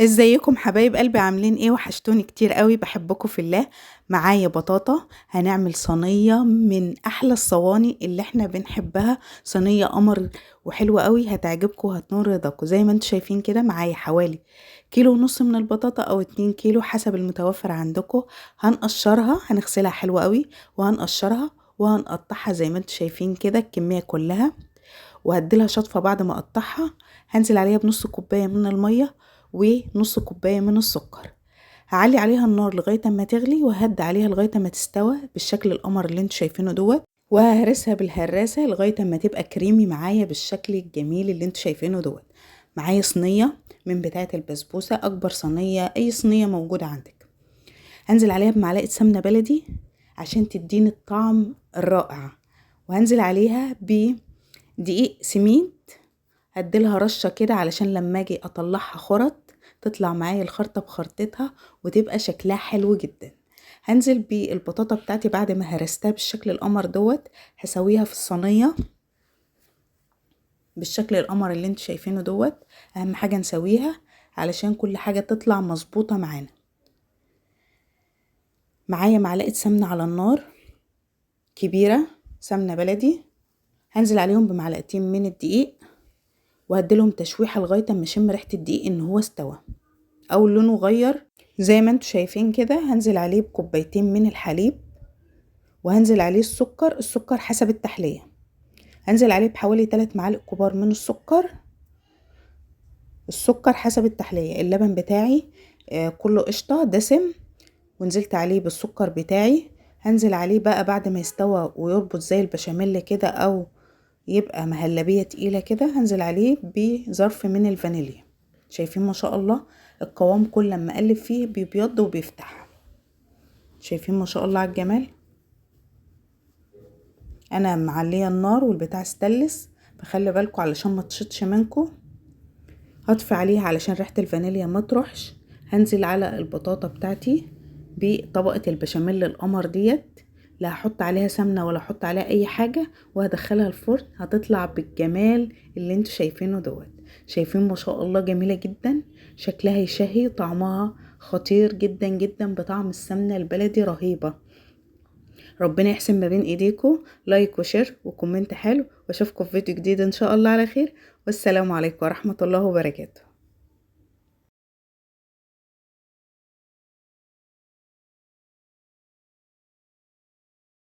ازيكم حبايب قلبي، عاملين ايه؟ وحشتوني كتير قوي، بحبكم في الله. معايا بطاطا، هنعمل صينية من احلى الصواني اللي احنا بنحبها، صينية قمر وحلوه قوي، هتعجبكم وهتنور رضاكم. زي ما انتم شايفين كده معايا حوالي 1.5 كيلو من البطاطا او 2 كيلو حسب المتوفر عندكم. هنقشرها، هنغسلها حلوة قوي وهنقشرها وهنقطعها زي ما انتم شايفين كده الكمية كلها، وهديلها شطفه بعد ما اقطعها. هنزل عليها بنص كوباية من المية ونص كوباية من السكر، هعلي عليها النار لغاية اما تغلي، وهدي عليها لغاية اما تستوى بالشكل القمر اللي انتوا شايفينه دوت، وههرسها بالهراسه لغاية اما تبقى كريمي معايا بالشكل الجميل اللي انتوا شايفينه دوت. معايا صينية من بتاعه البسبوسه، اكبر صينية، اي صينية موجودة عندك. هنزل عليها بمعلقه سمنه بلدي عشان تديني الطعم الرائع، وهنزل عليها بدقيق سميد، هديلها رشه كده علشان لما اجي اطلعها خرط تطلع معايا الخرطة بخرطتها وتبقى شكلها حلو جدا. هنزل بالبطاطا بتاعتي بعد ما هرستها بالشكل القمر دوت، هسويها في الصينية بالشكل القمر اللي انتوا شايفينه دوت. اهم حاجة نسويها علشان كل حاجة تطلع مظبوطة معانا. معايا معلقه سمنه على النار كبيرة، سمنه بلدي، هنزل عليهم بمعلقتين من الدقيق وهديلهم تشويحه لغاية اما اشم ريحه الدقيق ان هو استوى او لونه غير زي ما انتوا شايفين كده. هنزل عليه بكوبايتين من الحليب، وهنزل عليه السكر، السكر حسب التحلية. هنزل عليه بحوالي 3 معالق كبار من السكر، السكر حسب التحلية. اللبن بتاعي كله قشطه دسم، ونزلت عليه بالسكر بتاعي. هنزل عليه بقى بعد ما يستوى ويربط زي البشاميل كده او يبقى مهلبية تقيلة كده، هنزل عليه بظرف من الفانيليا. شايفين ما شاء الله القوام كل لما اقلب فيه بيبيض وبيفتح، شايفين ما شاء الله على الجمال. انا معليه النار والبتاع استلس، فخلي بالكم علشان ما تشطش منكم. هطفي عليها علشان ريحه الفانيليا ما تروحش. هنزل على البطاطا بتاعتي بطبقه البشاميل القمر ديت، لا هحط عليها سمنه ولا احط عليها اي حاجة، وهدخلها الفرن. هتطلع بالجمال اللي انتوا شايفينه دوت. شايفين ما شاء الله جميلة جدا، شكلها يشهي، طعمها خطير جدا جدا بطعم السمنة البلدي، رهيبة. ربنا يحسن ما بين ايديكم. like و share و comment حلو، واشوفكم في فيديو جديد ان شاء الله على خير. والسلام عليكم ورحمة الله وبركاته.